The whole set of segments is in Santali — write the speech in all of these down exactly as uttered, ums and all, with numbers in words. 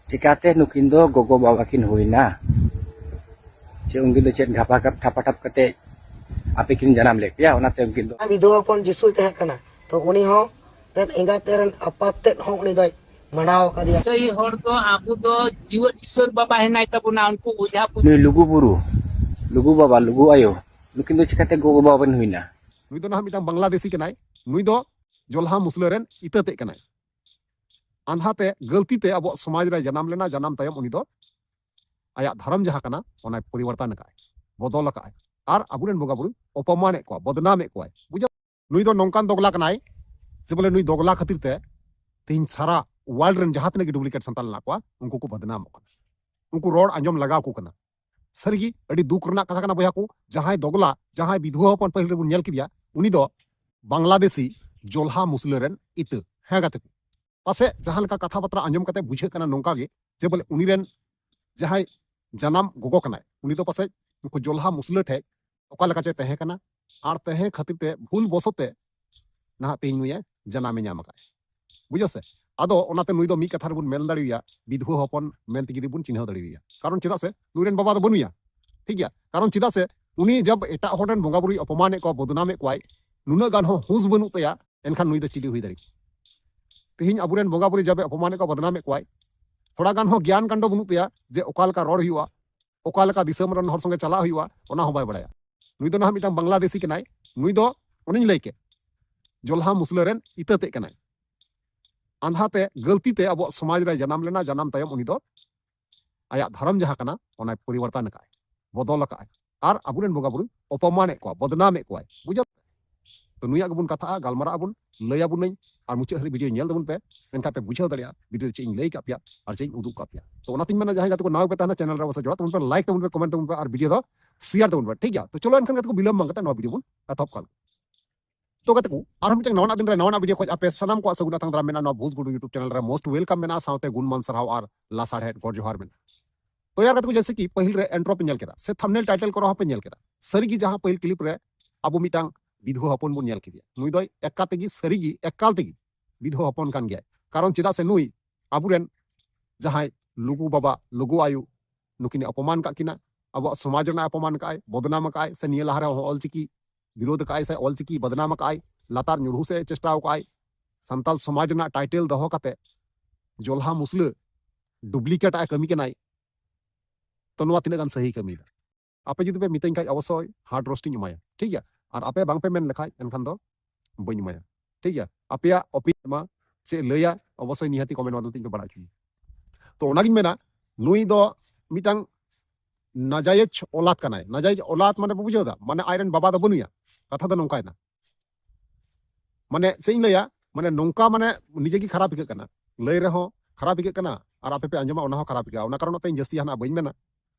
ᱪᱤᱠᱟᱛᱮ ᱱᱩᱠᱤᱱ ᱫᱚ ᱜᱚᱜᱚ ᱵᱟᱵᱟ ᱠᱤᱱ ᱦᱩᱭᱱᱟ? ᱪᱮ ᱩᱱᱠᱤᱱ ᱫᱚ ᱪᱮᱫ ᱜᱷᱟᱯᱟ ᱜᱷᱟᱯ ᱴᱷᱟᱯᱟ ᱴᱷᱟᱯ ᱠᱟᱛᱮ ᱟᱯᱮ ᱠᱤᱱ ᱡᱟᱱᱟᱢ ᱞᱮᱫ ᱯᱮᱭᱟ? ᱚᱱᱟᱛᱮ ᱩᱱᱠᱤᱱ ᱫᱚ ᱵᱤᱫᱷᱚᱵᱟ ᱦᱚᱯᱚᱱ ᱡᱤᱥᱩᱭ ᱛᱟᱦᱮᱸ ᱠᱟᱱᱟ, ᱛᱚ ᱩᱱᱤ ᱦᱚᱸ ᱨᱮᱱ ᱮᱸᱜᱟᱛ ᱨᱮᱱ ᱟᱯᱟᱛ ᱛᱮᱫ ᱦᱚᱸ ᱩᱱᱤ ᱫᱚᱭ ᱢᱟᱱᱟᱣ ᱟᱠᱟᱫᱮᱭᱟ᱾ ᱥᱟᱹᱦᱤ ᱦᱚᱲ ᱫᱚ ᱟᱵᱚ ᱫᱚ ᱡᱤᱣᱮᱫ ᱤᱥᱚᱨ ᱵᱟᱵᱟ ᱦᱮᱱᱟᱭ ᱛᱟᱵᱚᱱᱟ, ᱩᱱᱠᱩ ᱚᱡᱷᱟ ᱯᱩᱡᱟᱹ ᱱᱩᱭ ᱞᱩᱜᱩ ᱵᱩᱨᱩ, ᱞᱩᱜᱩ ᱵᱟᱵᱟ, ᱞᱩᱜᱩ ᱟᱭᱳ, ᱱᱩᱠᱤᱱ ᱫᱚ ᱪᱤᱠᱟᱛᱮ ᱜᱚᱜᱚ ᱵᱟᱵᱟ ᱵᱤᱱ ᱦᱩᱭᱱᱟ? ᱱᱩᱭ ᱫᱚ ᱱᱟᱦᱟᱜ ᱢᱤᱫᱴᱟᱝ ᱵᱟᱝᱞᱟᱫᱮᱥᱤ ᱠᱟᱱᱟᱭ᱾ ᱱᱩᱭ ᱫᱚ ᱡᱚᱞᱦᱟ ᱢᱩᱥᱞᱟᱹ ᱨᱮᱱ ᱤᱛᱟᱹ ᱛᱮᱫ ᱠᱟᱱᱟᱭ᱾ ᱟᱸᱫᱷᱟ ᱛᱮ ᱜᱟᱹᱞᱛᱤ ᱛᱮ ᱟᱵᱚᱣᱟᱜ ᱥᱚᱢᱟᱡᱽ ᱨᱮ ᱡᱟᱱᱟᱢ ᱞᱮᱱᱟ᱾ ᱡᱟᱱᱟᱢ ᱛᱟᱭᱚᱢ ᱩᱱᱤ ᱫᱚ ᱟᱭᱟᱜ ᱫᱷᱚᱨᱚᱢ ᱡᱟᱦᱟᱸ ᱠᱟᱱᱟ, ᱚᱱᱟᱭ ᱯᱚᱨᱤᱵᱚᱨᱛᱚᱱ ᱟᱠᱟᱫᱼᱟᱭ, ᱵᱚᱫᱚᱞ ᱟᱠᱟᱫᱼᱟᱭ᱾ ᱟᱨ ᱟᱵᱚᱨᱮᱱ ᱵᱚᱸᱜᱟ ᱵᱩᱨᱩ ᱚᱯᱚᱢᱟᱱᱮᱫ ᱠᱚᱣᱟ, ᱵᱚᱫᱱᱟᱢᱮᱫ ᱠᱚᱣᱟᱭ᱾ ᱵᱩᱡᱷᱟᱹᱣ? ᱱᱩᱭ ᱫᱚ ᱱᱚᱝᱠᱟᱱ ᱫᱚᱜᱽᱞᱟ ᱠᱟᱱᱟᱭ ᱡᱮ ᱵᱚᱞᱮ ᱱᱩᱭ ᱫᱚᱜᱽᱞᱟ ᱠᱷᱟᱹᱛᱤᱨ ᱛᱮ ᱛᱮᱦᱮᱧ ᱥᱟᱨᱟ ᱣᱟᱨᱞᱰ ᱨᱮᱱ ᱡᱟᱦᱟᱸ ᱛᱤᱱᱟᱹᱜ ᱜᱮ ᱰᱩᱯᱞᱤᱠᱮᱴ ᱥᱟᱱᱛᱟᱲ ᱢᱮᱱᱟᱜ ᱠᱚᱣᱟ, ᱩᱱᱠᱩ ᱠᱚ ᱵᱚᱫᱱᱟᱢᱚᱜ ᱠᱟᱱᱟ, ᱩᱱᱠᱩ ᱨᱚᱲ ᱟᱸᱡᱚᱢ ᱞᱟᱜᱟᱣ ᱟᱠᱚ ᱠᱟᱱᱟ᱾ ᱥᱟᱹᱨᱤᱜᱮ ᱟᱹᱰᱤ ᱫᱩᱠ ᱨᱮᱱᱟᱜ ᱠᱟᱛᱷᱟ ᱠᱟᱱᱟ ᱵᱚᱭᱦᱟ ᱠᱚ, ᱡᱟᱦᱟᱸᱭ ᱫᱚᱜᱽᱞᱟ, ᱡᱟᱦᱟᱸᱭ ᱵᱤᱫᱷᱩᱣᱟᱹ ᱦᱚᱯᱚᱱ ᱯᱟᱹᱦᱤᱞ ᱨᱮᱵᱚᱱ ᱧᱮᱞ ᱠᱮᱫᱮᱭᱟ, ᱩᱱᱤ ᱫᱚ ᱵᱟᱝᱞᱟᱫᱮᱥᱤ ᱡᱚᱞᱦᱟ ᱢᱩᱥᱞᱟᱹ ᱨᱮᱱ ᱤᱛᱟᱹ᱾ ᱦᱮᱸ ᱜᱟᱛᱮ ᱠᱚ, ᱯᱟᱥᱮᱡ ᱡᱟᱦᱟᱸ ᱞᱮᱠᱟ ᱠᱟᱛᱷᱟ ᱵᱟᱛᱨᱟ ᱟᱸᱡᱚᱢ ᱠᱟᱛᱮ ᱵᱩᱡᱷᱟᱹᱜ ᱠᱟᱱᱟ ᱱᱚᱝᱠᱟ ᱜᱮ ᱡᱮ ᱵᱚᱞᱮ ᱩᱱᱤ ᱨᱮᱱ ᱡᱟᱦᱟᱸᱭ ᱡᱟᱱᱟᱢ ᱜᱚᱜᱚ ᱠᱟᱱᱟᱭ, ᱩᱱᱤ ᱫᱚ ᱯᱟᱥᱮᱡ ᱩᱱᱠᱩ ᱡᱚᱞᱦᱟ ᱢᱩᱥᱞᱟᱹ ᱴᱷᱮᱡ ᱚᱠᱟ ᱞᱮᱠᱟ ᱪᱮ ᱛᱟᱦᱮᱸ ᱠᱟᱱᱟ, ᱟᱨ ᱛᱟᱦᱮᱸ ᱠᱷᱟᱹᱛᱤᱨ ᱛᱮ ᱵᱷᱩᱞ ᱵᱚᱥᱚᱛᱮ ᱱᱟᱦᱟᱜ ᱛᱮᱦᱮᱧ ᱱᱩᱭᱮ ᱡᱟᱱᱟᱢᱮ ᱧᱟᱢ ᱟᱠᱟᱫ᱾ ᱵᱩᱡᱷᱟᱹᱣ ᱥᱮ? ᱟᱫᱚ ᱚᱱᱟᱛᱮ ᱱᱩᱭ ᱫᱚ ᱢᱤᱫ ᱠᱟᱛᱷᱟ ᱨᱮᱵᱚᱱ ᱢᱮᱱ ᱫᱟᱲᱮᱣᱟᱭᱟ, ᱵᱤᱫᱷᱩᱣᱟᱹ ᱦᱚᱯᱚᱱ ᱢᱮᱱᱛᱮ ᱡᱩᱫᱤ ᱵᱚᱱ ᱪᱤᱱᱦᱟᱹᱣ ᱫᱟᱲᱮᱣᱟᱭᱟ᱾ ᱠᱟᱨᱚᱱ ᱪᱮᱫᱟᱜ ᱥᱮ ᱱᱩᱭ ᱨᱮᱱ ᱵᱟᱵᱟ ᱫᱚ ᱵᱟᱹᱱᱩᱭᱟ᱾ ᱴᱷᱤᱠ ᱜᱮᱭᱟ? ᱠᱟᱨᱚᱱ ᱪᱮᱫᱟᱜ ᱥᱮ ᱩᱱᱤ ᱡᱟᱵ ᱮᱴᱟᱜ ᱦᱚᱲ ᱨᱮᱱ ᱵᱚᱸᱜᱟ ᱵᱩᱨᱩᱭ ᱚᱯᱚᱢᱟᱱᱮᱫ ᱠᱚᱣᱟ, ᱵᱚᱫᱱᱟᱢᱮᱫ ᱠᱚᱣᱟᱭ, ᱱᱩᱱᱟᱹᱜ ᱜᱟᱱ ᱦᱚᱸ ᱦᱩᱸᱥ ᱵᱟᱹᱱᱩᱜ ᱛᱟᱭᱟ, ᱮᱱᱠᱷᱟᱱ ᱱᱩᱭ ᱫᱚ ᱪᱤᱞᱤ ᱦᱩᱭ ᱫᱟᱲᱮᱭᱟᱜᱼᱟ? ᱛᱮᱦᱮᱧ ᱟᱵᱚᱨᱮᱱ ᱵᱚᱸᱜᱟ ᱵᱩᱨᱩ ᱡᱟᱵᱮ ᱚᱯᱚᱢᱟᱱᱮᱫ ᱠᱚᱣᱟ, ᱵᱚᱫᱱᱟᱢᱮᱫ ᱠᱚᱣᱟᱭ, ᱛᱷᱚᱲᱟ ᱜᱟᱱ ᱦᱚᱸ ᱜᱮᱭᱟᱱ ᱠᱟᱱᱰᱚ ᱵᱟᱹᱱᱩᱜ ᱛᱟᱭᱟ ᱡᱮ ᱚᱠᱟ ᱞᱮᱠᱟ ᱨᱚᱲ ᱦᱩᱭᱩᱜᱼᱟ, ᱚᱠᱟ ᱞᱮᱠᱟ ᱫᱤᱥᱚᱢ ᱨᱮᱱ ᱦᱚᱲ ᱥᱚᱸᱜᱮ ᱪᱟᱞᱟᱜ ᱦᱩᱭᱩᱜᱼᱟ, ᱚᱱᱟ ᱦᱚᱸ ᱵᱟᱭ ᱵᱟᱲᱟᱭᱟ᱾ ᱱᱩᱭ ᱫᱚ ᱱᱟᱦᱟᱜ ᱢᱤᱫᱴᱟᱝ ᱵᱟᱝᱞᱟᱫᱮᱥᱤ ᱠᱟᱱᱟᱭ᱾ ᱱᱩᱭ ᱫᱚ ᱚᱱᱮᱧ ᱞᱟᱹᱭ ᱠᱮᱫ, ᱡᱚᱞᱦᱟ ᱢᱩᱥᱞᱟᱹ ᱨᱮᱱ ᱤᱛᱟᱹ ᱛᱮᱫ ᱠᱟᱱᱟᱭ᱾ ᱟᱸᱫᱷᱟ ᱛᱮ, ᱜᱟᱹᱞᱛᱤ ᱛᱮ ᱟᱵᱚᱣᱟᱜ ᱥᱚᱢᱟᱡᱽ ᱨᱮ ᱡᱟᱱᱟᱢ ᱞᱮᱱᱟ᱾ ᱡᱟᱱᱟᱢ ᱛᱟᱭᱚᱢ ᱩᱱᱤ ᱫᱚ ᱟᱭᱟᱜ ᱫᱷᱚᱨᱚᱢ ᱡᱟᱦᱟᱸ ᱠᱟᱱᱟ, ᱚᱱᱟᱭ ᱯᱚᱨᱤᱵᱚᱨᱛᱚᱱ ᱟᱠᱟᱫᱼᱟᱭ, ᱵᱚᱫᱚᱞ ᱟᱠᱟᱫᱼᱟᱭ᱾ ᱟᱨ ᱟᱵᱚᱨᱮᱱ ᱵᱚᱸᱜᱟ ᱵᱩᱨᱩ ᱚᱯᱚᱢᱟᱱᱮᱫ ᱠᱚᱣᱟ, ᱵᱚᱫᱱᱟᱢᱮᱫ ᱠᱚᱣᱟᱭ᱾ ᱵᱩᱡᱷᱟᱹᱣ? ᱛᱚ ᱱᱩᱭᱟᱜ ᱜᱮᱵᱚᱱ ᱠᱟᱛᱷᱟᱜᱼᱟ, ᱜᱟᱞᱢᱟᱨᱟᱜ ᱟᱵᱚᱱ, ᱞᱟᱹᱭ ᱟᱵᱚᱱᱟᱹᱧ, ᱟᱨ ᱢᱩᱪᱟᱹᱫ ᱦᱟᱹᱨᱤᱡ ᱵᱷᱤᱰᱤᱭᱳ ᱧᱮᱞ ᱛᱟᱵᱚᱱ ᱯᱮ᱾ ᱮᱱᱠᱷᱟᱱ ᱯᱮ ᱵᱩᱡᱷᱟᱹᱣ ᱫᱟᱲᱮᱭᱟᱜᱼᱟ ᱵᱷᱤᱰᱤᱭᱳ ᱨᱮ ᱪᱮᱫ ᱤᱧ ᱞᱟᱹᱭ ᱠᱟᱜ ᱯᱮᱭᱟ ᱟᱨ ᱪᱮᱫ ᱤᱧ ᱩᱫᱩᱜ ᱠᱟᱜ ᱯᱮᱭᱟ᱾ ᱛᱚ ᱚᱱᱟᱛᱤᱧ ᱢᱮᱱᱟ, ᱡᱟᱦᱟᱸᱭ ᱜᱟᱛᱮ ᱠᱚ ᱱᱟᱣᱟ ᱯᱮ ᱛᱟᱦᱮᱱᱟ ᱪᱮᱱᱮᱞ ᱨᱮ, ᱚᱵᱚᱥᱥᱳᱭ ᱡᱚᱲᱟᱣ ᱛᱟᱵᱚᱱ ᱯᱮ, ᱞᱟᱭᱤᱠ ᱛᱟᱵᱚᱱ ᱯᱮ, ᱠᱚᱢᱮᱱᱴ ᱛᱟᱵᱚᱱ ᱯᱮ ᱟᱨ ᱵᱷᱤᱰᱤᱭᱳ ᱫᱚ ᱥᱮᱭᱟᱨ ᱛᱟᱵᱚᱱ ᱯᱮ᱾ ᱴᱷᱤᱠ ᱜᱮᱭᱟ? ᱛᱚ ᱪᱚᱞᱚ ᱮᱱᱠᱷᱟᱱ ᱜᱟᱛᱮ ᱠᱚ, ᱵᱤᱞᱚᱢ ᱵᱟᱝ ᱠᱟᱛᱮ ᱱᱚᱣᱟ ᱵᱷᱤᱰᱤᱭᱳ ᱵᱚᱱ ᱮᱛᱚᱦᱚᱵ ᱠᱟᱜ ᱞᱮᱜᱮ᱾ ᱛᱚ ᱜᱟᱛᱮ ᱠᱚ, ᱟᱨᱦᱚᱸ ᱢᱤᱫᱴᱟᱝ ᱱᱟᱣᱟᱱᱟᱜ ᱫᱤᱱ ᱨᱮ ᱱᱟᱣᱟᱱᱟᱜ ᱵᱷᱤᱰᱤᱭᱳ ᱠᱷᱚᱡ ᱟᱯᱮ ᱥᱟᱱᱟᱢ ᱠᱚᱣᱟᱜ ᱥᱟᱹᱜᱩᱱ ᱟᱛᱟᱝ ᱫᱟᱨᱟᱢ ᱢᱮᱱᱟᱜᱼᱟ᱾ ᱱᱚᱣᱟ ᱵᱷᱩᱥ ᱜᱩᱰᱩ YouTube ᱪᱮᱱᱮᱞ ᱨᱮ most welcome ᱢᱮᱱᱟᱜᱼᱟ, ᱥᱟᱶᱛᱮ ᱜᱩᱱᱢᱟᱱ ᱥᱟᱨᱦᱟᱣ ᱟᱨ ᱞᱟᱥᱟᱲᱦᱮᱫ ᱜᱚᱰ ᱡᱚᱦᱟᱨ ᱢᱮᱱᱟᱜᱼᱟ᱾ ᱛᱚ ᱭᱟᱨ ᱜᱟᱛᱮ ᱠᱚ, ᱡᱮᱭᱥᱮ ᱠᱤ ᱯᱟᱹᱦᱤᱞ ᱨᱮ ᱤᱱᱴᱨᱳ ᱯᱮ ᱧᱮᱞ ᱠᱮᱫᱟ, ᱥᱮ ᱛᱷᱟᱢᱵᱱᱮᱞ ᱴᱟᱭᱴᱮᱞ ᱠᱚᱨᱮ ᱦᱚᱸᱯᱮ ᱧᱮᱞ ᱠᱮᱫᱟ, ᱥᱟᱹᱨᱤᱜᱮ ᱡᱟᱦᱟᱸ ᱯᱟᱹᱦᱤᱞ ᱠᱞᱤᱯ ᱨᱮ ᱟᱵᱚ ᱢᱤᱫᱴᱟᱝ ᱵᱤᱫᱷᱩᱣᱟᱹ ᱦᱚᱯᱚᱱ ᱵᱚᱱ ᱧᱮᱞ ᱠᱮᱫᱮᱭᱟ, ᱱᱩᱭ ᱫᱚᱭ ᱮᱠᱟ ᱛᱮᱜᱮ, ᱥᱟᱹᱨᱤᱜᱮ, ᱮᱠᱟᱞ ᱛᱮᱜᱮ ᱵᱤᱫᱷᱩᱣᱟᱹ ᱦᱚᱯᱚᱱ ᱠᱟᱱ ᱜᱮᱭᱟᱭ᱾ ᱠᱟᱨᱚᱱ ᱪᱮᱫᱟᱜ ᱥᱮ ᱱᱩᱭ ᱟᱵᱚᱨᱮᱱ ᱡᱟᱦᱟᱸᱭ ᱞᱩᱜᱩ ᱵᱟᱵᱟ, ᱞᱩᱜᱩ ᱟᱭᱳ, ᱱᱩᱠᱤᱱ ᱮ ᱚᱯᱚᱢᱟᱱ ᱠᱟᱜ ᱠᱤᱱᱟ, ᱟᱵᱚᱣᱟᱜ ᱥᱚᱢᱟᱡᱽ ᱨᱮᱱᱟᱜ ᱚᱯᱚᱢᱟᱱ ᱠᱟᱜᱼᱟᱭ, ᱵᱚᱫᱱᱟᱢ ᱠᱟᱜᱼᱟᱭ, ᱥᱮ ᱱᱤᱭᱟᱹ ᱞᱟᱦᱟ ᱨᱮᱦᱚᱸ ᱚᱞᱪᱤᱠᱤ ᱵᱤᱨᱳᱫᱷ ᱠᱟᱜᱼᱟᱭ, ᱥᱮ ᱚᱞᱪᱤᱠᱤ ᱵᱚᱫᱱᱟᱢ ᱠᱟᱜᱼᱟᱭ, ᱞᱟᱛᱟᱨ ᱧᱩᱨᱦᱩ ᱥᱮᱫ ᱮ ᱪᱮᱥᱴᱟᱣ ᱠᱟᱜᱼᱟᱭ, ᱥᱟᱱᱛᱟᱞ ᱥᱚᱢᱟᱡᱽ ᱨᱮᱱᱟᱜ ᱴᱟᱭᱴᱮᱞ ᱫᱚᱦᱚ ᱠᱟᱛᱮ ᱡᱚᱞᱦᱟ ᱢᱩᱥᱞᱟᱹ ᱰᱩᱯᱞᱤᱠᱮᱴ ᱟᱜ ᱮ ᱠᱟᱹᱢᱤ ᱠᱟᱱᱟᱭ᱾ ᱛᱚ ᱱᱚᱣᱟ ᱛᱤᱱᱟᱹᱜ ᱜᱟᱱ ᱥᱟᱹᱦᱤ ᱠᱟᱹᱢᱤ ᱫᱟ? ᱟᱯᱮ ᱡᱩᱫᱤ ᱯᱮ ᱢᱤᱛᱟᱹᱧ ᱠᱷᱟᱡ ᱚᱵᱚᱥᱥᱳᱭ ᱦᱟᱨᱰ ᱨᱳᱥᱴ ᱤᱧ ᱮᱢᱟᱭᱟ, ᱴᱷᱤᱠ ᱜᱮᱭᱟ? ᱟᱨ ᱟᱯᱮ ᱵᱟᱝ ᱯᱮ ᱢᱮᱱ ᱞᱮᱠᱷᱟᱡ ᱮᱱᱠᱷᱟᱱ ᱫᱚ ᱵᱟᱹᱧ ᱮᱢᱟᱭᱟ, ᱴᱷᱤᱠ ᱜᱮᱭᱟ? ᱟᱯᱮᱭᱟᱜ ᱚᱯᱤᱱᱤᱭᱚᱱ ᱢᱟ ᱪᱮᱫ ᱞᱟᱹᱭᱟ, ᱚᱵᱚᱥᱥᱳᱭ ᱱᱤᱦᱟᱹᱛᱤ ᱠᱚᱢᱮᱱᱴ ᱢᱟᱫᱽᱫᱷᱚᱢ ᱛᱮ ᱤᱧ ᱯᱮ ᱵᱟᱲᱟᱭ ᱦᱚᱪᱚᱧᱟ᱾ ᱛᱚ ᱚᱱᱟᱜᱤᱧ ᱢᱮᱱᱟ, ᱱᱩᱭ ᱫᱚ ᱢᱤᱫᱴᱟᱝ ᱱᱟᱡᱟᱭᱮᱡᱽ ᱚᱞᱟᱫ ᱠᱟᱱᱟᱭ᱾ ᱱᱟᱡᱟᱭᱮᱡᱽ ᱚᱞᱟᱫ ᱢᱟᱱᱮ ᱯᱮ ᱵᱩᱡᱷᱟᱹᱣ ᱫᱟ, ᱢᱟᱱᱮ ᱟᱡᱨᱮᱱ ᱵᱟᱵᱟ ᱫᱚ ᱵᱟᱹᱱᱩᱭᱟ᱾ ᱠᱟᱛᱷᱟ ᱫᱚ ᱱᱚᱝᱠᱟᱭᱮᱱᱟ, ᱢᱟᱱᱮ ᱪᱮᱫ ᱤᱧ ᱞᱟᱹᱭᱟ, ᱢᱟᱱᱮ ᱱᱚᱝᱠᱟ, ᱢᱟᱱᱮ ᱱᱤᱡᱮ ᱜᱮ ᱠᱷᱟᱨᱟᱯ ᱟᱹᱭᱠᱟᱹᱜ ᱠᱟᱱᱟ, ᱞᱟᱹᱭ ᱨᱮᱦᱚᱸ ᱠᱷᱟᱨᱟᱯ ᱟᱹᱭᱠᱟᱹᱜ ᱠᱟᱱᱟ, ᱟᱨ ᱟᱯᱮ ᱯᱮ ᱟᱸᱡᱚᱢᱟ ᱚᱱᱟ ᱦᱚᱸ ᱠᱷᱟᱨᱟᱯ ᱟᱹᱭᱠᱟᱹᱜᱼᱟ᱾ ᱚᱱᱟ ᱠᱟᱨᱚᱱ ᱛᱮ ᱤᱧ ᱡᱟᱹᱥᱛᱤ ᱡᱟᱦᱟᱱᱟᱜ ᱵᱟᱹᱧ ᱢᱮᱱᱟ,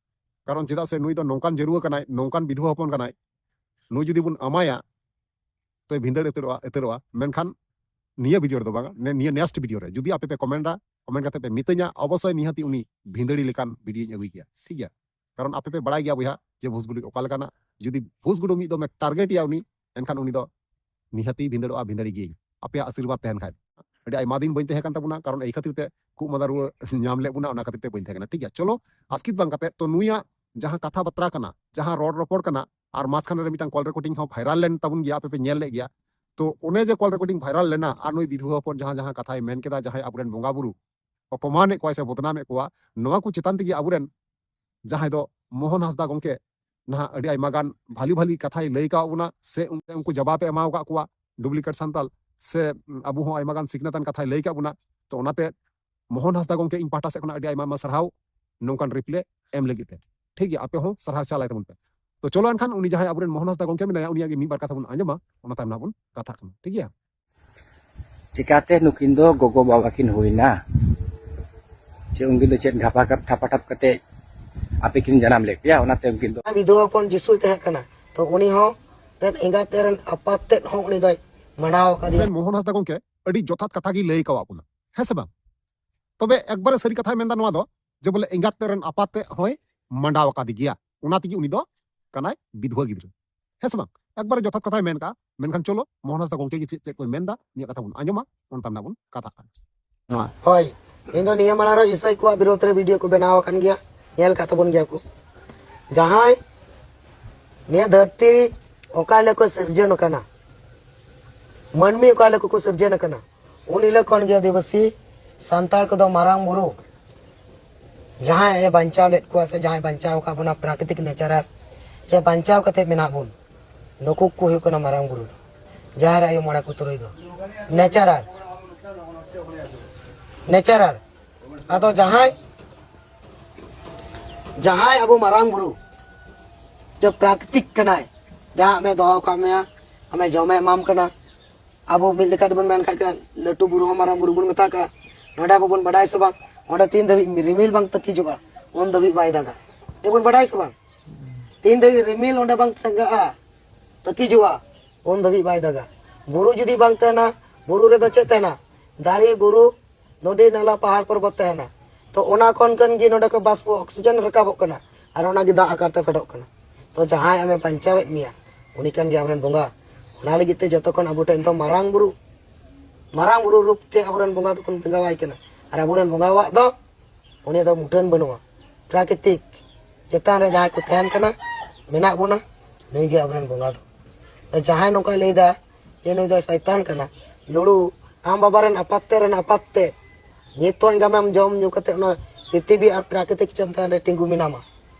ᱠᱟᱨᱚᱱ ᱪᱮᱫᱟᱜ ᱥᱮ ᱱᱩᱭ ᱫᱚ ᱱᱚᱝᱠᱟᱱ ᱡᱟᱹᱨᱩᱣᱟᱹ ᱠᱟᱱᱟᱭ, ᱱᱚᱝᱠᱟᱱ ᱵᱤᱫᱷᱩᱣᱟᱹ ᱦᱚᱯᱚᱱ ᱠᱟᱱᱟᱭ, ᱱᱩᱭ ᱡᱩᱫᱤ ᱵᱚᱱ ᱮᱢᱟᱭᱟ ᱛᱚᱭ ᱵᱷᱤᱸᱫᱟᱹᱲ ᱩᱛᱟᱹᱨᱚᱜᱼᱟ, ᱩᱛᱟᱹᱨᱚᱜᱼᱟ᱾ ᱢᱮᱱᱠᱷᱟᱱ ᱱᱤᱭᱟᱹ ᱵᱷᱤᱰᱤᱭᱳ ᱨᱮᱫᱚ ᱵᱟᱝᱟ, ᱱᱮ-, ᱱᱤᱭᱟᱹ ᱱᱮᱠᱥᱴ ᱵᱷᱤᱰᱤᱭᱳ ᱨᱮ ᱡᱩᱫᱤ ᱟᱯᱮ ᱯᱮ ᱠᱚᱢᱮᱱᱴᱟ, ᱠᱚᱢᱮᱱᱴ ᱠᱟᱛᱮ ᱯᱮ ᱢᱤᱛᱟᱹᱧᱟ, ᱚᱵᱚᱥᱥᱳᱭ ᱱᱤᱦᱟᱹᱛᱤ ᱩᱱᱤ ᱵᱷᱤᱸᱫᱟᱹᱲᱤ ᱞᱮᱠᱟᱱ ᱵᱷᱤᱰᱤᱭᱳᱧ ᱟᱹᱜᱩᱭ ᱜᱮᱭᱟ, ᱴᱷᱤᱠ ᱜᱮᱭᱟ? ᱠᱟᱨᱚᱱ ᱟᱯᱮ ᱯᱮ ᱵᱟᱲᱟᱭ ᱜᱮᱭᱟ ᱵᱚᱭᱦᱟ ᱡᱮ ᱵᱷᱩᱥᱜᱩᱰᱩ ᱚᱠᱟ ᱞᱮᱠᱟᱱᱟᱜ, ᱡᱩᱫᱤ ᱵᱷᱩᱥᱜᱩᱰᱩ ᱢᱤᱫ ᱫᱚᱢᱮ ᱴᱟᱨᱜᱮᱴ ᱮᱭᱟ ᱩᱱᱤ, ᱮᱱᱠᱷᱟᱱ ᱩᱱᱤ ᱫᱚ ᱱᱤᱦᱟᱹᱛᱤ ᱵᱷᱤᱸᱫᱟᱹᱲᱚᱜᱼᱟ, ᱵᱷᱤᱸᱫᱟᱹᱲᱤ ᱜᱤᱭᱟᱹᱧ ᱟᱯᱮᱭᱟᱜ ᱟᱥᱤᱨᱵᱟᱫᱽ ᱛᱟᱦᱮᱱ ᱠᱷᱟᱡ᱾ ᱟᱹᱰᱤ ᱟᱭᱢᱟ ᱫᱤᱱ ᱵᱟᱹᱧ ᱛᱟᱦᱮᱸ ᱠᱟᱱ ᱛᱟᱵᱚᱱᱟ, ᱠᱟᱨᱚᱱ ᱮᱭ ᱠᱷᱟᱹᱛᱤᱨ ᱛᱮ ᱠᱷᱩᱜ ᱢᱟᱫᱟ ᱨᱩᱣᱟᱹ ᱧᱟᱢ ᱞᱮᱫ ᱵᱚᱱᱟ, ᱚᱱᱟ ᱠᱷᱟᱹᱛᱤᱨ ᱛᱮ ᱵᱟᱹᱧ ᱛᱟᱦᱮᱸ ᱠᱟᱱᱟ, ᱴᱷᱤᱠ ᱜᱮᱭᱟ? ᱪᱚᱞᱚ, ᱟᱥᱠᱤᱛ ᱵᱟᱝ ᱠᱟᱛᱮ, ᱛᱚ ᱱᱩᱭᱟᱜ ᱡᱟᱦᱟᱸ ᱠᱟᱛᱷᱟ ᱵᱟᱛᱨᱟ ᱠᱟᱱᱟ, ᱡᱟᱦᱟᱸ ᱨᱚᱲ ᱨᱚᱯᱚᱲ ᱠᱟᱱᱟ, ᱟᱨ ᱢᱟᱡᱷᱠᱷᱟᱱ ᱨᱮ ᱢᱤᱫᱴᱟᱝ ᱠᱚᱞ ᱨᱮᱠᱚᱨᱰᱤᱝ ᱦᱚᱸ ᱵᱷᱟᱭᱨᱟᱞ ᱞᱮᱱ ᱛᱟᱵᱚᱱ ᱜᱮᱭᱟ, ᱟᱯᱮ ᱯᱮ ᱧᱮᱞ ᱞᱮᱫ ᱜᱮᱭᱟ᱾ ᱛᱚ ᱚᱱᱮ ᱡᱮ ᱠᱚᱞ ᱨᱮᱠᱚᱨᱰᱤᱝ ᱵᱷᱟᱭᱨᱟᱞ ᱞᱮᱱᱟ, ᱟᱨ ᱱᱩᱭ ᱵᱤᱫᱷᱩᱣᱟᱹ ᱦᱚᱯᱚᱱ ᱡᱟᱦᱟᱸ ᱡᱟᱦᱟᱸ ᱠᱟᱛᱷᱟᱭ ᱢᱮᱱ ᱠᱮᱫᱟ, ᱡᱟᱦᱟᱸᱭ ᱟᱵᱚᱨᱮᱱ ᱵᱚᱸᱜᱟ ᱵᱩᱨᱩ ᱚᱯᱚᱢᱟᱱᱮᱫ ᱠᱚᱣᱟᱭ ᱥᱮ ᱵᱚᱫᱱᱟᱢᱮᱫ ᱠᱚᱣᱟ, ᱱᱚᱣᱟ ᱠᱚ ᱪᱮᱛᱟᱱ ᱛᱮᱜᱮ ᱟᱵᱚᱨᱮᱱ ᱡᱟᱦᱟᱸᱭ ᱫᱚ ᱢᱳᱦᱚᱱ ᱦᱟᱸᱥᱫᱟ ᱜᱚᱢᱠᱮ ᱱᱟᱦᱟᱜ ᱟᱹᱰᱤ ᱟᱭᱢᱟ ᱜᱟᱱ ᱵᱷᱟᱞᱤ ᱵᱷᱟᱞᱤ ᱠᱟᱛᱷᱟᱭ ᱞᱟᱹᱭ ᱠᱟᱣ ᱵᱚᱱᱟ, ᱥᱮ ᱩᱱᱠᱩ ᱡᱟᱵᱟᱵ ᱮ ᱮᱢᱟᱣ ᱟᱠᱟᱫ ᱠᱚᱣᱟ, ᱰᱩᱯᱞᱤᱠᱮᱴ ᱥᱟᱱᱛᱟᱞ ᱥᱮ ᱟᱵᱚ ᱦᱚᱸ ᱟᱭᱢᱟ ᱜᱟᱱ ᱥᱤᱠᱷᱱᱟᱹᱛᱟᱱ ᱠᱟᱛᱷᱟᱭ ᱞᱟᱹᱭ ᱠᱟᱜ ᱵᱚᱱᱟ᱾ ᱛᱚ ᱚᱱᱟᱛᱮ ᱢᱳᱦᱚᱱ ᱦᱟᱸᱥᱫᱟ ᱜᱚᱢᱠᱮ ᱤᱧ ᱯᱟᱦᱴᱟ ᱥᱮᱫ ᱠᱷᱚᱱᱟᱜ ᱟᱹᱰᱤ ᱟᱭᱢᱟ ᱟᱭᱢᱟ ᱥᱟᱨᱦᱟᱣ ᱱᱚᱝᱠᱟᱱ ᱨᱤᱯᱞᱟᱭ ᱮᱢ ᱞᱟᱹᱜᱤᱫ ᱛᱮ, ᱴᱷᱤᱠ ᱜᱮᱭᱟ? ᱟᱯᱮ ᱦᱚᱸ ᱥᱟᱨᱦᱟᱣ ᱪᱟᱞᱟᱭ ᱛᱟᱵᱚᱱ ᱯᱮ᱾ ᱛᱚ ᱪᱚᱞᱚ ᱮᱱᱠᱷᱟᱱ ᱩᱱᱤ ᱡᱟᱦᱟᱸᱭ ᱟᱵᱚᱨᱮᱱ ᱢᱳᱦᱚᱱ ᱦᱟᱸᱥᱫᱟ ᱜᱚᱢᱠᱮ ᱢᱮᱱᱟᱭᱟ, ᱩᱱᱤᱭᱟᱜ ᱜᱮ ᱢᱤᱫ ᱵᱟᱨ ᱠᱟᱛᱷᱟ ᱵᱚᱱ ᱟᱸᱡᱚᱢᱟ, ᱚᱱᱟ ᱛᱟᱭᱚᱢ ᱱᱟᱦᱟᱜ ᱵᱚᱱ ᱠᱟᱛᱷᱟᱜ ᱠᱟᱱᱟ, ᱴᱷᱤᱠ ᱜᱮᱭᱟ? ᱪᱤᱠᱟᱛᱮ ᱱᱩᱠᱤᱱ ᱫᱚ ᱜᱚᱜᱚ ᱵᱟᱵᱟ ᱠᱤᱱ ᱦᱩᱭᱱᱟ? ᱪᱮ ᱩᱱᱠᱤᱱ ᱫᱚ ᱪᱮᱫ ᱜᱷᱟᱯᱟ ᱴᱷᱟᱯᱟ ᱴᱷᱟᱯ ᱠᱟᱛᱮ ᱟᱯᱮ ᱠᱤᱱ ᱡᱟᱱᱟᱢ ᱞᱮᱫ ᱯᱮᱭᱟ, ᱚᱱᱟᱛᱮ ᱩᱱᱠᱤᱱ ᱫᱚ ᱵᱤᱫᱷᱚᱵᱟ ᱦᱚᱯᱚᱱ ᱡᱤᱥᱩᱭ ᱛᱟᱦᱮᱸ ᱠᱟᱱᱟ, ᱛᱚ ᱩᱱᱤ ᱦᱚᱸ ᱨᱮᱱ ᱮᱸᱜᱟᱛ ᱨᱮᱱ ᱟᱯᱟᱛ ᱛᱮᱫ ᱦᱚᱸ ᱩᱱᱤ ᱫᱚᱭ ᱢᱟᱱᱟᱣ ᱟᱠᱟᱫᱮᱭᱟ᱾ ᱟᱵᱚᱨᱮᱱ ᱢᱳᱦᱚᱱ ᱦᱟᱸᱥᱫᱟ ᱜᱚᱢᱠᱮ ᱟᱹᱰᱤ ᱡᱚᱛᱷᱟᱛ ᱠᱟᱛᱷᱟ ᱜᱮᱭ ᱞᱟᱹᱭ ᱠᱟᱣᱟᱫ ᱵᱚᱱᱟ, ᱦᱮᱸ ᱥᱮ ᱵᱟᱝ? ᱛᱚᱵᱮ ᱮᱠᱵᱟᱨᱮ ᱥᱟᱹᱨᱤ ᱠᱟᱛᱷᱟᱭ ᱢᱮᱱᱫᱟ ᱱᱚᱣᱟ ᱫᱚ, ᱡᱮ ᱵᱚᱞᱮ ᱮᱸᱜᱟᱛ ᱨᱮᱱ ᱟᱯᱟᱛ ᱛᱮᱫ ᱦᱚᱸᱭ ᱢᱟᱸᱰᱟᱣ ᱟᱠᱟᱫᱮ ᱜᱮᱭᱟ, ᱚᱱᱟ ᱛᱮᱜᱮ ᱩᱱᱤ ᱫᱚ ᱠᱟᱱᱟᱭ ᱵᱤᱫᱷᱣᱟᱹ ᱜᱤᱫᱽᱨᱟᱹ, ᱦᱮᱸ ᱥᱮ ᱵᱟᱝ? ᱮᱠᱵᱟᱨᱮ ᱡᱚᱛᱷᱟᱛ ᱠᱟᱛᱷᱟᱭ ᱢᱮᱱ ᱠᱟᱜᱼᱟ᱾ ᱢᱮᱱᱠᱷᱟᱱ ᱪᱚᱞᱚ ᱢᱳᱦᱚᱱ ᱦᱟᱸᱥᱫᱟ ᱜᱚᱢᱠᱮ ᱜᱮ ᱪᱮᱫ ᱪᱮᱫ ᱠᱚᱭ ᱢᱮᱱᱫᱟ, ᱱᱤᱭᱟᱹ ᱠᱟᱛᱷᱟ ᱵᱚᱱ ᱟᱸᱡᱚᱢᱟ, ᱚᱱᱟ ᱛᱟᱭᱚᱢ ᱱᱟᱜ ᱵᱚᱱ ᱠᱟᱛᱷᱟᱜ ᱠᱟᱱᱟ᱾ ᱦᱳᱭ, ᱤᱧ ᱫᱚ ᱱᱤᱭᱟᱹ ᱢᱟᱲᱟᱝ ᱨᱮ ᱤᱥᱟᱹᱭ ᱠᱚᱣᱟᱜ ᱵᱤᱨᱳᱫᱷ ᱨᱮ ᱵᱷᱤᱰᱤᱭᱳ ᱠᱚ ᱵᱮᱱᱟᱣ ᱟᱠᱟᱱ ᱜᱮᱭᱟ, ᱧᱮᱞ ᱠᱟᱜ ᱛᱟᱵᱚᱱ ᱜᱮᱭᱟ ᱠᱚ᱾ ᱡᱟᱦᱟᱸᱭ ᱱᱤᱭᱟᱹ ᱫᱷᱟᱹᱨᱛᱤ ᱚᱠᱟ ᱦᱤᱞᱳᱜ ᱠᱚ ᱥᱤᱨᱡᱚᱱ ᱟᱠᱟᱱᱟ, ᱢᱟᱹᱱᱢᱤ ᱚᱠᱟ ᱦᱤᱞᱳᱜ ᱠᱚ ᱥᱤᱨᱡᱚᱱ ᱟᱠᱟᱱᱟ, ᱩᱱ ᱦᱤᱞᱳᱜ ᱠᱷᱚᱱ ᱜᱮ ᱟᱹᱫᱤᱵᱟᱹᱥᱤ ᱥᱟᱱᱛᱟᱲ ᱠᱚᱫᱚ ᱢᱟᱨᱟᱝ ᱵᱩᱨᱩ ᱡᱟᱦᱟᱸᱭ ᱮ ᱵᱟᱧᱪᱟᱣ ᱞᱮᱫ ᱠᱚᱣᱟ ᱥᱮ ᱡᱟᱦᱟᱸᱭ ᱵᱟᱧᱪᱟᱣ ᱟᱠᱟᱫ ᱵᱚᱱᱟ ᱯᱨᱟᱠᱨᱤᱛᱤᱠ ᱱᱮᱪᱟᱨᱟᱞ ᱡᱮ ᱵᱟᱧᱪᱟᱣ ᱠᱟᱛᱮ ᱢᱮᱱᱟᱜ ᱵᱚᱱ, ᱱᱩᱠᱩ ᱠᱚ ᱦᱩᱭᱩᱜ ᱠᱟᱱᱟ ᱢᱟᱨᱟᱝ ᱵᱩᱨᱩ, ᱡᱟᱦᱮᱨ ᱟᱭᱳ, ᱢᱚᱬᱮ ᱠᱚ ᱛᱩᱨᱩᱭ ᱫᱚ ᱱᱮᱪᱟᱨᱟᱞ, ᱱᱮᱪᱟᱨᱟᱞ᱾ ᱟᱫᱚ ᱡᱟᱦᱟᱸᱭ, ᱡᱟᱦᱟᱸᱭ ᱟᱵᱚ ᱢᱟᱨᱟᱝ ᱵᱩᱨᱩ ᱡᱮ ᱯᱨᱟᱠᱨᱤᱛᱤᱠ ᱠᱟᱱᱟᱭ, ᱡᱟᱦᱟᱸ ᱟᱢᱮ ᱫᱚᱦᱚ ᱟᱠᱟᱫ ᱢᱮᱭᱟ, ᱟᱢᱮ ᱡᱚᱢᱮ ᱮᱢᱟᱢ ᱠᱟᱱᱟ, ᱟᱵᱚ ᱢᱤᱫ ᱞᱮᱠᱟ ᱛᱮᱵᱚᱱ ᱢᱮᱱ ᱠᱷᱟᱡ ᱠᱷᱟᱱ ᱞᱟᱹᱴᱩ ᱵᱩᱨᱩ ᱦᱚᱸ ᱢᱟᱨᱟᱝ ᱵᱩᱨᱩ ᱵᱚᱱ ᱢᱮᱛᱟ ᱠᱟᱜᱼᱟ᱾ ᱱᱚᱰᱮ ᱟᱵᱚ ᱵᱚᱱ ᱵᱟᱰᱟᱭ ᱥᱮ ᱵᱟᱝ, ᱚᱸᱰᱮ ᱛᱤᱱ ᱫᱷᱟᱹᱵᱤᱡ ᱨᱤᱢᱤᱞ ᱵᱟᱝ ᱛᱟᱹᱠᱤᱡᱚᱜᱼᱟ, ᱩᱱ ᱫᱷᱟᱹᱵᱤᱡ ᱵᱟᱭ ᱫᱟᱜᱟ᱾ ᱱᱤᱭᱟᱹ ᱵᱚᱱ ᱵᱟᱰᱟᱭ ᱥᱮ ᱵᱟᱝ? ᱛᱤᱱ ᱫᱷᱟᱹᱵᱤᱡ ᱨᱤᱢᱤᱞ ᱚᱸᱰᱮ ᱵᱟᱝ ᱛᱟᱸᱜᱟᱜᱼᱟ, ᱛᱟᱹᱠᱤᱡᱚᱜᱼᱟ, ᱩᱱ ᱫᱷᱟᱹᱵᱤᱡ ᱵᱟᱭ ᱫᱟᱜᱟ᱾ ᱵᱩᱨᱩ ᱡᱩᱫᱤ ᱵᱟᱝ ᱛᱟᱦᱮᱱᱟ, ᱵᱩᱨᱩ ᱨᱮᱫᱚ ᱪᱮᱫ ᱛᱟᱦᱮᱱᱟ? ᱫᱟᱨᱮ, ᱵᱩᱨᱩ, ᱱᱚᱫᱤ, ᱱᱟᱞᱟ, ᱯᱟᱦᱟᱲ, ᱯᱚᱨᱵᱚᱛ ᱛᱟᱦᱮᱱᱟ᱾ ᱛᱚ ᱚᱱᱟ ᱠᱷᱚᱱ ᱠᱟᱱ ᱜᱮ ᱱᱚᱰᱮ ᱠᱚ ᱵᱟᱥᱯᱚ ᱚᱠᱥᱤᱡᱮᱱ ᱨᱟᱠᱟᱵᱚᱜ ᱠᱟᱱᱟ, ᱟᱨ ᱚᱱᱟ ᱜᱮ ᱫᱟᱜ ᱟᱠᱟᱨ ᱛᱮ ᱯᱷᱮᱰᱚᱜ ᱠᱟᱱᱟ᱾ ᱛᱚ ᱡᱟᱦᱟᱸᱭ ᱟᱢᱮ ᱵᱟᱧᱪᱟᱣᱮᱫ ᱢᱮᱭᱟ, ᱩᱱᱤ ᱠᱟᱱ ᱜᱮ ᱟᱢᱨᱮᱱ ᱵᱚᱸᱜᱟ᱾ ᱚᱱᱟ ᱞᱟᱹᱜᱤᱫ ᱛᱮ ᱡᱚᱛᱚ ᱠᱷᱚᱱ ᱟᱵᱚ ᱴᱷᱮᱱ ᱫᱚ ᱢᱟᱨᱟᱝ ᱵᱩᱨᱩ, ᱢᱟᱨᱟᱝ ᱵᱩᱨᱩ ᱨᱩᱯ ᱛᱮ ᱟᱵᱚᱨᱮᱱ ᱵᱚᱸᱜᱟ ᱫᱚᱵᱚᱱ ᱵᱚᱸᱜᱟᱣᱟᱭ ᱠᱟᱱᱟ᱾ ᱟᱨ ᱟᱵᱚᱨᱮᱱ ᱵᱚᱸᱜᱟᱣᱟᱜ ᱫᱚ ᱩᱱᱤ ᱫᱚ ᱢᱩᱴᱷᱟᱹᱱ ᱵᱟᱹᱱᱩᱜᱼᱟ᱾ ᱯᱨᱟᱠᱨᱤᱛᱤᱠ ᱪᱮᱛᱟᱱ ᱨᱮ ᱡᱟᱦᱟᱸᱭ ᱠᱚ ᱛᱟᱦᱮᱱ ᱠᱟᱱᱟ, ᱢᱮᱱᱟᱜ ᱵᱚᱱᱟ, ᱱᱩᱭ ᱜᱮ ᱟᱵᱚᱨᱮᱱ ᱵᱚᱸᱜᱟ ᱫᱚ᱾ ᱛᱚ ᱡᱟᱦᱟᱸᱭ ᱱᱚᱝᱠᱟᱭ ᱞᱟᱹᱭᱫᱟ ᱡᱮ ᱱᱩᱭ ᱫᱚ ᱥᱟᱭᱛᱟᱱ ᱠᱟᱱᱟ, ᱞᱩᱲᱩ, ᱟᱢ ᱵᱟᱵᱟ ᱨᱮᱱ ᱟᱯᱟᱛ ᱛᱮᱫ ᱨᱮᱱ ᱟᱯᱟᱛ ᱛᱮᱫ, ᱱᱤᱛᱚᱜ ᱮᱸᱜᱟᱢᱮᱢ ᱡᱚᱢ ᱧᱩ ᱠᱟᱛᱮ ᱚᱱᱟ ᱯᱨᱤᱛᱷᱤᱵᱤ ᱟᱨ ᱯᱨᱟᱠᱨᱤᱛᱤᱠ ᱪᱮᱛᱟᱱ ᱨᱮ ᱛᱤᱸᱜᱩ ᱢᱮᱱᱟᱢᱟ᱾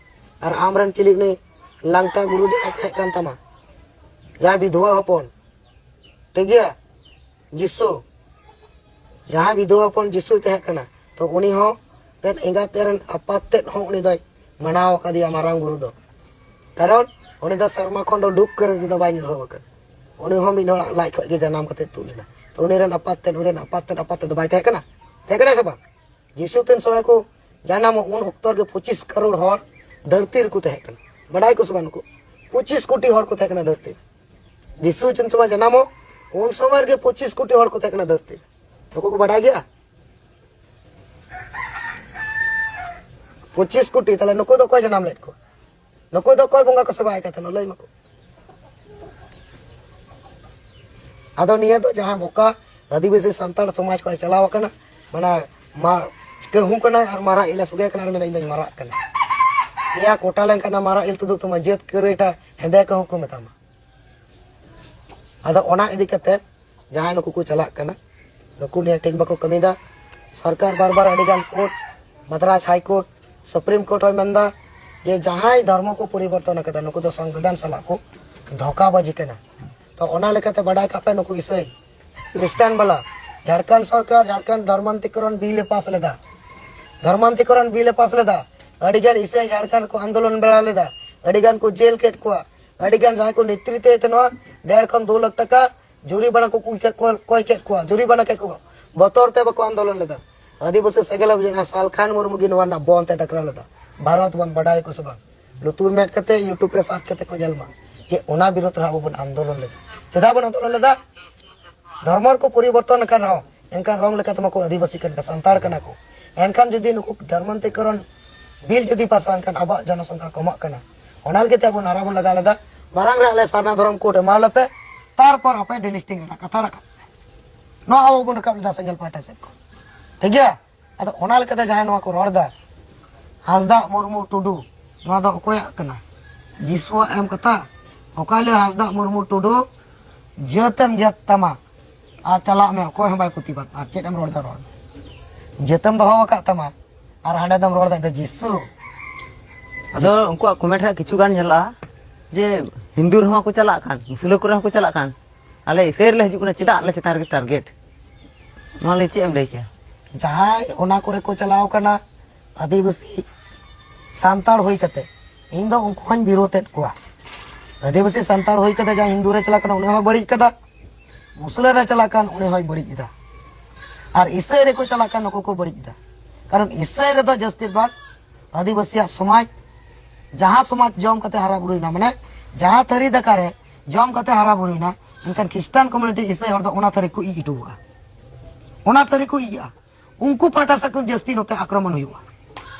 ᱟᱨ ᱟᱢᱨᱮᱱ ᱪᱤᱞᱤ ᱩᱱᱤ ᱞᱟᱝᱴᱟ ᱜᱩᱨᱩ ᱡᱟᱦᱟᱸᱭ ᱛᱟᱦᱮᱸ ᱠᱟᱱ ᱛᱟᱢᱟ, ᱡᱟᱦᱟᱸᱭ ᱵᱤᱫᱷᱩᱣᱟᱹ ᱦᱚᱯᱚᱱ, ᱴᱷᱤᱠ ᱜᱮᱭᱟ, ᱡᱤᱥᱩ, ᱡᱟᱦᱟᱸᱭ ᱵᱤᱫᱷᱩᱣᱟᱹ ᱦᱚᱯᱚᱱ ᱡᱤᱥᱩᱭ ᱛᱟᱦᱮᱸ ᱠᱟᱱᱟ, ᱛᱚ ᱩᱱᱤ ᱦᱚᱸ ᱨᱮᱱ ᱮᱸᱜᱟᱛ ᱨᱮᱱ ᱟᱯᱟᱛ ᱛᱮᱫ ᱦᱚᱸ ᱩᱱᱤ ᱫᱚᱭ ᱢᱟᱱᱟᱣ ᱟᱠᱟᱫᱮᱭᱟ ᱢᱟᱨᱟᱝ ᱵᱩᱨᱩ ᱫᱚ᱾ ᱠᱟᱨᱚᱱ ᱩᱱᱤ ᱫᱚ ᱥᱮᱨᱢᱟ ᱠᱷᱚᱱ ᱫᱚ ᱰᱩᱵ ᱠᱟᱛᱮ ᱫᱚ ᱵᱟᱭ ᱧᱩᱨᱦᱟᱹ ᱟᱠᱟᱱᱟ᱾ ᱩᱱᱤ ᱦᱚᱸ ᱢᱤᱫ ᱦᱚᱲᱟᱜ ᱞᱟᱡ ᱠᱷᱚᱱ ᱜᱮ ᱡᱟᱱᱟᱢ ᱠᱟᱛᱮ ᱛᱩᱫ ᱞᱮᱱᱟ᱾ ᱛᱚ ᱩᱱᱤ ᱨᱮᱱ ᱟᱯᱟᱛ ᱛᱮᱫ, ᱩᱱᱤ ᱨᱮᱱ ᱟᱯᱟᱛ ᱛᱮᱫ, ᱟᱯᱟᱛ ᱛᱮᱫ ᱫᱚ ᱵᱟᱭ ᱛᱟᱦᱮᱸ ᱠᱟᱱᱟ? ᱛᱟᱦᱮᱸ ᱠᱟᱱᱟ ᱥᱮ ᱵᱟᱝ? ᱡᱤᱥᱩ ᱛᱤᱱ ᱥᱚᱢᱚᱭ ᱠᱚ ᱡᱟᱱᱟᱢᱚᱜ, ᱩᱱ ᱚᱠᱛᱚ ᱨᱮᱜᱮ ᱯᱚᱸᱪᱤᱥ ᱠᱟᱨᱳᱲ ᱦᱚᱲ ᱫᱷᱟᱹᱨᱛᱤ ᱨᱮᱠᱚ ᱛᱟᱦᱮᱸ ᱠᱟᱱᱟ᱾ ᱵᱟᱰᱟᱭ ᱠᱚ ᱥᱮ ᱵᱟᱝ? ᱱᱩᱠᱩ ᱯᱚᱸᱪᱤᱥ ᱠᱳᱴᱤ ᱦᱚᱲ ᱠᱚ ᱛᱟᱦᱮᱸ ᱠᱟᱱᱟ ᱫᱷᱟᱹᱨᱛᱤ ᱨᱮ᱾ ᱡᱤᱥᱩ ᱛᱤᱱ ᱥᱚᱢᱚᱭ ᱡᱟᱱᱟᱢᱚᱜ, ᱩᱱ ᱥᱚᱢᱚᱭ ᱨᱮᱜᱮ ᱯᱚᱸᱪᱤᱥ ᱠᱳᱴᱤ ᱦᱚᱲ ᱠᱚ ᱛᱟᱦᱮᱸ ᱠᱟᱱᱟ ᱫᱷᱟᱹᱨᱛᱤ ᱨᱮ᱾ ᱱᱩᱠᱩ ᱠᱚ ᱵᱟᱰᱟᱭ ᱜᱮᱭᱟ? ᱯᱚᱸᱪᱤᱥ ᱠᱳᱴᱤ᱾ ᱛᱟᱦᱞᱮ ᱱᱩᱠᱩ ᱫᱚ ᱚᱠᱚᱭ ᱡᱟᱱᱟᱢ ᱞᱮᱫ ᱠᱚᱣᱟ? ᱱᱩᱠᱩ ᱫᱚ ᱚᱠᱚᱭ ᱵᱚᱸᱜᱟ ᱠᱚ ᱥᱮᱵᱟᱭ ᱠᱟᱱ ᱛᱟᱦᱮᱱᱟ? ᱞᱟᱹᱭ ᱢᱟᱠᱚ᱾ ᱟᱫᱚ ᱱᱤᱭᱟᱹ ᱫᱚ ᱡᱟᱦᱟᱸ ᱵᱚᱠᱟ ᱟᱹᱫᱤᱵᱟᱹᱥᱤ ᱥᱟᱱᱛᱟᱲ ᱥᱚᱢᱟᱡᱽ ᱠᱷᱚᱱ ᱪᱟᱞᱟᱣ ᱟᱠᱟᱱᱟ, ᱢᱟᱱᱮ ᱢᱟ ᱠᱟᱹᱦᱩ ᱠᱟᱱᱟᱭ ᱟᱨ ᱢᱟᱨᱟᱜ ᱤᱞ ᱮ ᱥᱚᱜᱮ ᱠᱟᱱᱟ ᱟᱨ ᱢᱮᱱᱫᱟ ᱤᱧ ᱫᱚᱧ ᱢᱟᱨᱟᱜ ᱠᱟᱱᱟ᱾ ᱮᱭᱟ ᱠᱚᱴᱟ ᱞᱮᱱᱠᱷᱟᱱ ᱚᱱᱟ ᱢᱟᱨᱟᱜ ᱤᱞ ᱛᱩᱫᱩᱜ ᱛᱟᱢᱟ, ᱡᱟᱹᱛ ᱠᱟᱹᱨᱟᱹᱭ ᱴᱟ ᱦᱮᱸᱫᱮ ᱠᱟᱹᱦᱩ ᱠᱚ ᱢᱮᱛᱟᱢᱟ᱾ ᱟᱫᱚ ᱚᱱᱟ ᱤᱫᱤ ᱠᱟᱛᱮ ᱡᱟᱦᱟᱸᱭ ᱱᱩᱠᱩ ᱠᱚ ᱪᱟᱞᱟᱜ ᱠᱟᱱᱟ, ᱱᱩᱠᱩ ᱱᱤᱭᱟᱹ ᱴᱷᱤᱠ ᱵᱟᱠᱚ ᱠᱟᱹᱢᱤᱭᱮᱫᱟ᱾ ᱥᱚᱨᱠᱟᱨ ᱵᱟᱨ ᱵᱟᱨ ᱟᱹᱰᱤ ᱜᱟᱱ court, Madras high court, supreme court ᱦᱚᱸᱭ ᱢᱮᱱᱫᱟ ᱡᱮ ᱡᱟᱦᱟᱸᱭ ᱫᱷᱚᱨᱢᱚ ᱠᱚ ᱯᱚᱨᱤᱵᱚᱨᱛᱚᱱ ᱟᱠᱟᱫᱟ, ᱱᱩᱠᱩ ᱫᱚ ᱥᱚᱝᱵᱤᱫᱷᱟᱱ ᱥᱟᱞᱟᱜ ᱠᱚ ᱫᱷᱳᱠᱟᱵᱟᱡᱤ ᱠᱟᱱᱟ᱾ ᱛᱚ ᱚᱱᱟ ᱞᱮᱠᱟᱛᱮ ᱵᱟᱰᱟᱭ ᱠᱟᱜ ᱯᱮ, ᱱᱩᱠᱩ ᱤᱥᱟᱹᱭ ᱠᱷᱨᱤᱥᱴᱟᱱ ᱵᱟᱞᱟ, ᱡᱷᱟᱲᱠᱷᱚᱸᱰ ᱥᱚᱨᱠᱟᱨ ᱡᱷᱟᱲᱠᱷᱚᱸᱰ ᱫᱷᱚᱨᱢᱟᱱᱛᱤᱠᱚᱨᱚᱱ ᱵᱤᱞ ᱮ ᱯᱟᱥ ᱞᱮᱫᱟ, ᱫᱷᱚᱨᱢᱟᱱᱛᱤᱠᱚᱨᱚᱱ ᱵᱤᱞ ᱮ ᱯᱟᱥ ᱞᱮᱫᱟ᱾ ᱟᱹᱰᱤ ᱜᱟᱱ ᱤᱥᱟᱹᱭ ᱡᱷᱟᱲᱠᱷᱚᱸᱰ ᱠᱚ ᱟᱱᱫᱳᱞᱚᱱ ᱵᱟᱲᱟ ᱞᱮᱫᱟ, ᱟᱹᱰᱤ ᱜᱟᱱ ᱠᱚ ᱡᱮᱞ ᱠᱮᱫ ᱠᱚᱣᱟ, ᱟᱹᱰᱤ ᱜᱟᱱ ᱡᱟᱦᱟᱸᱭ ᱠᱚ ᱱᱮᱛᱨᱤᱛᱵ ᱮᱫ ᱛᱟᱦᱮᱱᱟ, ᱰᱮᱲ ᱠᱷᱚᱱ ᱫᱩ ᱞᱟᱠᱷ ᱴᱟᱠᱟ ᱡᱩᱨᱤᱢᱟᱱᱟ ᱠᱚ ᱠᱚᱭ ᱠᱮᱫ ᱠᱚᱣᱟ, ᱠᱚᱭ ᱠᱮᱫ ᱠᱚᱣᱟ, ᱡᱩᱨᱤᱢᱟᱱᱟ ᱠᱮᱫ ᱠᱚᱣᱟ᱾ ᱵᱚᱛᱚᱨ ᱛᱮ ᱵᱟᱠᱚ ᱟᱱᱫᱳᱞᱚᱱ ᱞᱮᱫᱟ᱾ ᱟᱹᱫᱤᱵᱟᱹᱥᱤ ᱥᱮᱸᱜᱮᱞ ᱚᱵᱷᱤᱡᱟᱱ ᱥᱟᱞᱠᱷᱟᱱ ᱢᱩᱨᱢᱩ ᱜᱮ ᱱᱚᱣᱟ ᱨᱮᱱᱟᱜ ᱵᱚᱱᱫ ᱮ ᱴᱟᱠᱨᱟᱣ ᱞᱮᱫᱟ᱾ ᱵᱷᱟᱨᱚᱛ ᱵᱚᱱᱫ ᱵᱟᱰᱟᱭᱟᱠᱚ ᱥᱮ ᱵᱟᱝ? ᱞᱩᱛᱩᱨ ᱢᱮᱫ ᱠᱟᱛᱮ YouTube ᱨᱮ ᱥᱟᱨᱪ ᱠᱟᱛᱮ ᱠᱚ ᱧᱮᱞ ᱢᱟ ᱡᱮ ᱚᱱᱟ ᱵᱤᱨᱳᱫᱷ ᱨᱮ ᱟᱵᱚ ᱵᱚᱱ ᱟᱱᱫᱳᱞᱚᱱ ᱞᱮᱫᱟ᱾ ᱪᱮᱫᱟᱜ ᱵᱚᱱ ᱟᱱᱫᱳᱞᱚᱱ ᱞᱮᱫᱟ? ᱫᱷᱚᱨᱢᱚ ᱨᱮᱠᱚ ᱯᱚᱨᱤᱵᱚᱨᱛᱚᱱ ᱟᱠᱟᱱ ᱨᱮᱦᱚᱸ, ᱮᱱᱠᱷᱟᱱ ᱨᱚᱝ ᱞᱮᱠᱟᱛᱮ ᱢᱟᱠᱚ ᱟᱹᱫᱤᱵᱟᱹᱥᱤ ᱠᱟᱱ ᱜᱮᱭᱟ, ᱥᱟᱱᱛᱟᱲ ᱠᱟᱱᱟ ᱠᱚ᱾ ᱮᱱᱠᱷᱟᱱ ᱡᱩᱫᱤ ᱱᱩᱠᱩ ᱫᱷᱚᱨᱢᱟᱱᱛᱤᱠᱚᱨᱚᱱ ᱵᱤᱞ ᱡᱩᱫᱤ ᱯᱟᱥᱚᱜᱼᱟ, ᱮᱱᱠᱷᱟᱱ ᱟᱵᱚᱣᱟᱜ ᱡᱚᱱᱚᱥᱚᱝᱠᱷᱟ ᱠᱚᱢᱚᱜ ᱠᱟᱱᱟ᱾ ᱚᱱᱟ ᱞᱟᱹᱜᱤᱫ ᱛᱮ ᱟᱵᱚ ᱱᱟᱨᱟ ᱵᱚᱱ ᱞᱟᱜᱟᱣ ᱞᱮᱫᱟ, ᱢᱟᱨᱟᱝ ᱨᱮ ᱟᱞᱮ ᱥᱟᱨᱱᱟ ᱫᱷᱚᱨᱚᱢ ᱠᱳᱰ ᱮᱢᱟ ᱞᱮᱯᱮ, ᱛᱟᱨᱯᱚᱨ ᱟᱯᱮ delisting ᱨᱮᱱᱟᱜ ᱠᱟᱛᱷᱟ ᱨᱟᱠᱟᱵ ᱯᱮ᱾ ᱱᱚᱣᱟ ᱟᱵᱚ ᱵᱚᱱ ᱨᱟᱠᱟᱵ ᱞᱮᱫᱟ ᱥᱮᱸᱜᱮᱞ ᱯᱟᱦᱴᱟ ᱥᱮᱫ ᱠᱷᱚᱱ, ᱴᱷᱤᱠ ᱜᱮᱭᱟ? ᱟᱫᱚ ᱚᱱᱟ ᱞᱮᱠᱟᱛᱮ ᱡᱟᱦᱟᱸᱭ ᱱᱚᱣᱟ ᱠᱚ ᱨᱚᱲ ᱮᱫᱟ, ᱦᱟᱸᱥᱫᱟᱜ ᱢᱩᱨᱢᱩ ᱴᱩᱰᱩ, ᱱᱚᱣᱟ ᱫᱚ ᱚᱠᱚᱭᱟᱜ ᱠᱟᱱᱟ? ᱡᱤᱥᱩᱣᱟᱜ ᱮᱢ ᱠᱟᱛᱷᱟ? ᱚᱠᱟ ᱞᱟᱹᱭ ᱦᱟᱸᱥᱫᱟᱜ ᱢᱩᱨᱢᱩ ᱴᱩᱰᱩ, ᱡᱟᱹᱛ ᱮᱢ ᱜᱮᱫ ᱛᱟᱢᱟ ᱟᱨ ᱪᱟᱞᱟᱜ ᱢᱮ, ᱚᱠᱚᱭ ᱦᱚᱸ ᱵᱟᱭ ᱯᱨᱚᱛᱤᱵᱟᱫ᱾ ᱟᱨ ᱪᱮᱫ ᱮᱢ ᱨᱚᱲ ᱮᱫᱟ? ᱨᱚᱲ ᱡᱟᱹᱛ ᱮᱢ ᱫᱚᱦᱚ ᱟᱠᱟᱫ ᱛᱟᱢᱟ ᱟᱨ ᱦᱟᱸᱰᱮ ᱫᱚᱢ ᱨᱚᱲ ᱮᱫᱟ ᱡᱤᱥᱩ᱾ ᱟᱫᱚ ᱩᱱᱠᱩᱣᱟᱜ ᱠᱚᱢᱮᱱᱴ ᱨᱮ ᱠᱤᱪᱷᱩ ᱜᱟᱱ ᱧᱮᱞᱚᱜᱼᱟ ᱡᱮ ᱦᱤᱱᱫᱩ ᱨᱮᱦᱚᱸ ᱠᱚ ᱪᱟᱞᱟᱜ ᱠᱟᱱ, ᱢᱩᱥᱞᱟᱹ ᱠᱚᱨᱮ ᱦᱚᱸᱠᱚ ᱪᱟᱞᱟᱜ ᱠᱟᱱ, ᱟᱞᱮ ᱤᱥᱟᱹᱭ ᱨᱮᱞᱮ ᱦᱤᱡᱩᱜ ᱠᱟᱱᱟ, ᱪᱮᱫᱟᱜ ᱟᱞᱮ ᱪᱮᱛᱟᱱ ᱨᱮᱜᱮ ᱴᱟᱨᱜᱮᱴ? ᱱᱚᱣᱟ ᱞᱟᱹᱭ ᱪᱮᱫ ᱮᱢ ᱞᱟᱹᱭ ᱠᱮᱭᱟ? ᱡᱟᱦᱟᱸᱭ ᱚᱱᱟ ᱠᱚᱨᱮ ᱠᱚ ᱪᱟᱞᱟᱣ ᱠᱟᱱᱟ, ᱟᱹᱫᱤᱵᱟᱹᱥᱤ ᱥᱟᱱᱛᱟᱲ ᱦᱩᱭ ᱠᱟᱛᱮ, ᱤᱧ ᱫᱚ ᱩᱱᱠᱩ ᱦᱚᱸᱧ ᱵᱤᱨᱳᱫᱮᱫ ᱠᱚᱣᱟ᱾ ᱟᱹᱫᱤᱵᱟᱹᱥᱤ ᱥᱟᱱᱛᱟᱲ ᱦᱩᱭ ᱠᱟᱛᱮ ᱡᱟᱦᱟᱸᱭ ᱦᱤᱱᱫᱩ ᱨᱮ ᱪᱟᱞᱟᱜ ᱠᱟᱱᱟ, ᱩᱱᱤ ᱦᱚᱸᱭ ᱵᱟᱹᱲᱤᱡ ᱠᱟᱫᱟ, ᱢᱩᱥᱞᱟᱹ ᱨᱮ ᱪᱟᱞᱟᱜ ᱠᱟᱱ, ᱩᱱᱤ ᱦᱚᱸᱭ ᱵᱟᱹᱲᱤᱡ ᱮᱫᱟ, ᱟᱨ ᱤᱥᱟᱹᱭ ᱨᱮᱠᱚ ᱪᱟᱞᱟᱜ ᱠᱟᱱ, ᱱᱩᱠᱩ ᱠᱚ ᱵᱟᱹᱲᱤᱡ ᱮᱫᱟ᱾ ᱠᱟᱨᱚᱱ ᱤᱥᱟᱹᱭ ᱨᱮᱫᱚ ᱡᱟᱹᱥᱛᱤ ᱵᱷᱟᱜᱽ ᱟᱹᱫᱤᱵᱟᱹᱥᱤᱭᱟᱜ ᱥᱚᱢᱟᱡᱽ, ᱡᱟᱦᱟᱸ ᱥᱚᱢᱟᱡᱽ ᱡᱚᱢ ᱠᱟᱛᱮ ᱦᱟᱨᱟ ᱵᱩᱨᱩᱭᱮᱱᱟ, ᱢᱟᱱᱮ ᱡᱟᱦᱟᱸ ᱛᱷᱟᱹᱨᱤ ᱫᱟᱠᱟ ᱨᱮ ᱡᱚᱢ ᱠᱟᱛᱮ ᱦᱟᱨᱟ ᱵᱩᱨᱩᱭᱮᱱᱟ, ᱢᱮᱱᱠᱷᱟᱱ ᱠᱷᱨᱤᱥᱴᱟᱱ ᱠᱚᱢᱤᱭᱩᱱᱤᱴᱤ ᱤᱥᱟᱹᱭ ᱦᱚᱲ ᱫᱚ ᱚᱱᱟ ᱛᱷᱟᱹᱨᱤ ᱠᱚ ᱤᱡ ᱤᱴᱩᱣᱟᱜᱼᱟ, ᱚᱱᱟ ᱛᱷᱟᱹᱨᱤ ᱠᱚ ᱤᱡᱼᱟ᱾ ᱩᱱᱠᱩ ᱯᱟᱦᱴᱟ ᱥᱮᱫ ᱠᱷᱚᱱ ᱡᱟᱹᱥᱛᱤ ᱱᱚᱛᱮ ᱟᱠᱨᱚᱢᱚᱱ ᱦᱩᱭᱩᱜᱼᱟ᱾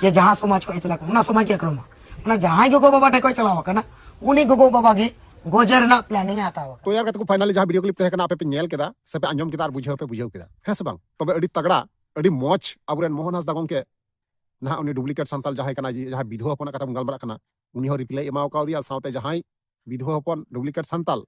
ᱡᱮ ᱡᱟᱦᱟᱸ ᱥᱚᱢᱟᱡᱽ ᱠᱷᱚᱱ ᱮ ᱪᱟᱞᱟᱜ ᱠᱟᱱᱟ, ᱚᱱᱟ ᱥᱚᱢᱟᱡᱽ ᱜᱮ ᱟᱠᱨᱚᱢᱚᱱ᱾ ᱚᱱᱟ ᱡᱟᱦᱟᱸᱭ ᱜᱚᱜᱚ ᱵᱟᱵᱟ ᱴᱷᱮᱱ ᱠᱷᱚᱱ ᱪᱟᱞᱟᱣ ᱟᱠᱟᱱᱟ, ᱩᱱᱤ ᱜᱚᱜᱚ ᱵᱟᱵᱟ ᱜᱮ ᱜᱚᱡᱮ ᱨᱮᱱᱟᱜ ᱯᱞᱮᱱᱤᱝ ᱮ ᱦᱟᱛᱟᱣ ᱟᱠᱟᱫᱟ᱾ ᱛᱚ ᱭᱟᱨ ᱜᱟᱛᱮ ᱠᱚ, finally ᱡᱟᱦᱟᱸ ᱵᱷᱤᱰᱤᱭᱳ ᱠᱞᱤᱯ ᱛᱟᱦᱮᱸ ᱠᱟᱱᱟ, ᱟᱯᱮ ᱯᱮ ᱧᱮᱞ ᱠᱮᱫᱟ ᱥᱮ ᱯᱮ ᱟᱸᱡᱚᱢ ᱠᱮᱫᱟ ᱟᱨ ᱵᱩᱡᱷᱟᱹᱣ ᱯᱮ ᱵᱩᱡᱷᱟᱹᱣ ᱠᱮᱫᱟ, ᱦᱮᱸ ᱥᱮ ᱵᱟᱝ? ᱛᱚᱵᱮ ᱟᱹᱰᱤ ᱛᱟᱜᱲᱟ ᱟᱹᱰᱤ ᱢᱚᱡᱽ ᱟᱵᱚᱨᱮᱱ ᱢᱳᱦᱚᱱ ᱦᱟᱸᱥᱫᱟ ᱜᱚᱢᱠᱮ ᱱᱟᱦᱟᱜ ᱩᱱᱤ ᱰᱩᱯᱞᱤᱠᱮᱴ ᱥᱟᱱᱛᱟᱞ ᱡᱟᱦᱟᱸᱭ ᱠᱟᱱᱟᱭ, ᱡᱮ ᱡᱟᱦᱟᱸᱭ ᱵᱤᱫᱷᱩᱣᱟᱹ ᱦᱚᱯᱚᱱᱟᱜ ᱠᱟᱛᱷᱟ ᱵᱚᱱ ᱜᱟᱞᱢᱟᱨᱟᱜ ᱠᱟᱱᱟ, ᱩᱱᱤ ᱦᱚᱸ ᱨᱤᱯᱞᱟᱭ ᱮᱢᱟᱣ ᱠᱟᱣᱫᱮᱭᱟ, ᱥᱟᱶᱛᱮ ᱡᱟᱦᱟᱸᱭ ᱵᱤᱫᱷᱩᱣᱟᱹ ᱦᱚᱯᱚᱱ ᱰᱩᱯᱞᱤᱠᱮᱴ ᱥᱟᱱᱛᱟᱞ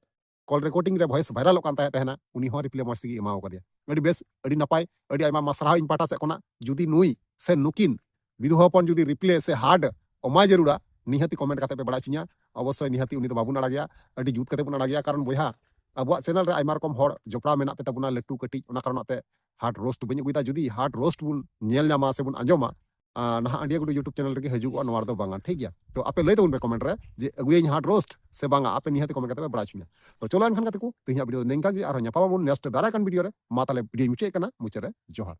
ᱠᱚᱞ ᱨᱮᱠᱚᱨᱰᱤᱝ ᱨᱮ ᱵᱷᱚᱭᱮᱥ ᱵᱷᱟᱭᱨᱟᱞᱚᱜ ᱠᱟᱱ ᱛᱟᱦᱮᱸ ᱛᱟᱦᱮᱱᱟ, ᱩᱱᱤ ᱦᱚᱸ ᱨᱤᱯᱞᱟᱭ ᱢᱚᱡᱽ ᱛᱮᱜᱮ ᱮᱢᱟᱣ ᱠᱟᱫᱮᱭᱟ᱾ ᱟᱹᱰᱤ ᱵᱮᱥ, ᱟᱹᱰᱤ ᱱᱟᱯᱟᱭ, ᱟᱹᱰᱤ ᱟᱭᱢᱟ ᱟᱭᱢᱟ ᱥᱟᱨᱦᱟᱣ ᱤᱧ ᱯᱟᱦᱴᱟ ᱥᱮᱫ ᱠᱷᱚᱱᱟᱜ᱾ ᱡᱩᱫᱤ ᱱᱩᱭ ᱥᱮ ᱱᱩᱠᱤᱱ ᱵᱤᱫᱷᱩᱣᱟᱹ ᱦᱚᱯᱚᱱ ᱡᱩᱫᱤ ᱨᱤᱯᱞᱟᱭ ᱥᱮ ᱦᱟᱨᱴ ᱮᱢᱟᱭ ᱡᱟᱹᱨᱩᱲᱟ, ᱱᱤᱦᱟᱹᱛᱤ ᱠᱚᱢᱮᱱᱴ ᱠᱟᱛᱮ ᱯᱮ ᱵᱟᱲᱟᱭ ᱦᱚᱪᱚᱧᱟ᱾ ᱚᱵᱚᱥᱥᱳᱭ ᱱᱤᱦᱟᱹᱛᱤ ᱩᱱᱤ ᱫᱚ ᱵᱟᱵᱚᱱ ᱟᱲᱟᱜᱮᱭᱟ, ᱟᱹᱰᱤ ᱡᱩᱛ ᱠᱟᱛᱮ ᱵᱚᱱ ᱟᱲᱟᱜᱮᱭᱟ᱾ ᱠᱟᱨᱚᱱ ᱵᱚᱭᱦᱟ, ᱟᱵᱚᱣᱟᱜ ᱪᱮᱱᱮᱞ ᱨᱮ ᱟᱭᱢᱟ ᱨᱚᱠᱚᱢ ᱦᱚᱲ ᱡᱚᱯᱲᱟᱣ ᱢᱮᱱᱟᱜ ᱯᱮ ᱛᱟᱵᱚᱱᱟ, ᱞᱟᱹᱴᱩ ᱠᱟᱹᱴᱤᱡ, ᱚᱱᱟ ᱠᱟᱨᱚᱱ ᱛᱮ ᱦᱟᱨᱴ ᱨᱳᱥᱴ ᱵᱟᱹᱧ ᱟᱹᱜᱩᱭᱮᱫᱟ᱾ ᱡᱩᱫᱤ ᱦᱟᱨᱴ ᱨᱳᱥᱴ ᱵᱚᱱ ᱧᱮᱞ ᱧᱟᱢᱟ ᱥᱮ ᱵᱚᱱ ᱟᱸᱡᱚᱢᱟ, ᱟᱨ ᱱᱟᱦᱟᱜ ᱟᱹᱰᱤ ᱜᱩᱰᱩ YouTube ᱪᱮᱱᱮᱞ ᱨᱮᱜᱮ ᱦᱤᱡᱩᱜᱼᱟ, ᱱᱚᱣᱟ ᱨᱮᱫᱚ ᱵᱟᱝᱟ, ᱴᱷᱤᱠ ᱜᱮᱭᱟ? ᱛᱚ ᱟᱯᱮ ᱞᱟᱹᱭ ᱛᱟᱵᱚᱱ ᱯᱮ ᱠᱚᱢᱮᱱᱴ ᱨᱮ ᱡᱮ ᱟᱹᱜᱩᱭᱟᱹᱧ ᱦᱟᱨᱴ ᱨᱳᱥᱴ ᱥᱮ ᱵᱟᱝᱟ, ᱟᱯᱮ ᱱᱤᱦᱟᱹᱛ ᱠᱚᱢᱮᱱᱴ ᱠᱟᱛᱮ ᱯᱮ ᱵᱟᱲᱟᱭ ᱦᱚᱪᱚᱧᱟ᱾ ᱛᱚ ᱪᱚᱞᱚ ᱮᱱᱠᱷᱟᱱ ᱜᱟᱛᱮ ᱠᱚ, ᱛᱮᱦᱮᱧᱟᱜ ᱵᱷᱤᱰᱤᱭᱳ ᱫᱚ ᱱᱤᱝᱠᱟ ᱜᱮ, ᱟᱨᱦᱚᱸ ᱧᱟᱯᱟᱢ ᱟᱵᱚᱱ ᱱᱮᱠᱥᱴ ᱫᱟᱨᱟᱭ ᱠᱟᱱ ᱵᱷᱤᱰᱤᱭᱳ ᱨᱮ᱾ ᱢᱟ ᱛᱟᱦᱞᱮ ᱵᱷᱤᱰᱤᱭᱳᱧ ᱢᱩᱪᱟᱹᱫ ᱠᱟᱱᱟ, ᱢᱩᱪᱟᱹᱫ ᱨᱮ ᱡᱚᱦᱟᱨ᱾